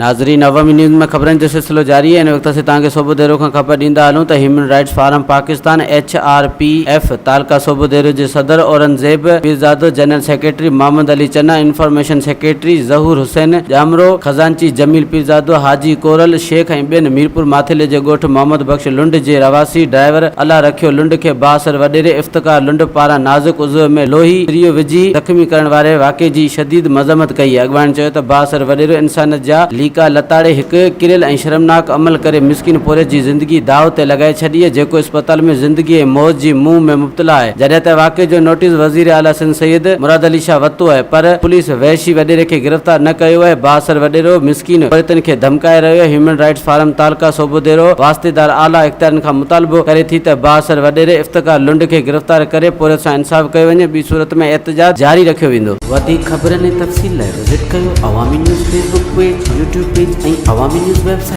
ناظرين عوامي نيوز ۾ خبرن جو سلسلو جاري آهي ان وقت اسين توهان کي صوبوديرو کان خبر ڏيندا هلون ته human rights forum Pakistan, H R P F, تعلقه صوبوديرو جي صدر Aurangzeb Pirzado, general secretary Muhammad Ali Channa, information secretary Zahoor Hussain Jamro, خزانچي جميل پيرزادو، حاجي ڪورل شيخ ۽ ٻين ميرپور ماٿيلي جي ڳوٺ محمد بخش لنڊ جي رهواسي ڊرائيور الله رکيو لنڊ کي بااثر وڏيري افتخار لنڊ پاران نازڪ عضوي ۾ لوهي تريو وجهي زخمي ڪرڻ واري واقعي جي شديد مذمت ڪئي. اڳواڻن چيو ته بااثر وڏيرو انسانيت جا ليڪا لتاڙي هڪ ڪريل ۽ شرمناڪ عمل ڪري مسڪين پورهيت جي زندگي داء تي لڳائي ڇڏي جيڪو اسپتال ۾ زندگي ۽ موت جي منهن ۾ مبتلا آهي جڏهن ته واقعي جو نوٽيس وزير اعليٰ سنڌ سيد مراد علي شاهه ورتو آهي پر پوليس وحشي وڏيري کي گرفتار نه ڪيو آهي بااثر وڏيرو مسڪين پورهيتن کي ڌمڪائي رهيو آهي هيومن رائيٽس فارم تعلقه صوبوديرو واسطيدار اعليٰ اختيارين کان مطالبو ڪري ٿي ته بااثر وڏيري افتخار لنڊ کي گرفتار ڪري پورهيت سان انصاف ڪيو وڃي ٻي صورت ۾ احتجاج جاري رکيو ويندو. وڌيڪ خبرن ۽ تفصيل لاء وزٽ ڪيو Awami news Facebook page, YouTube page ۽ Awami news website.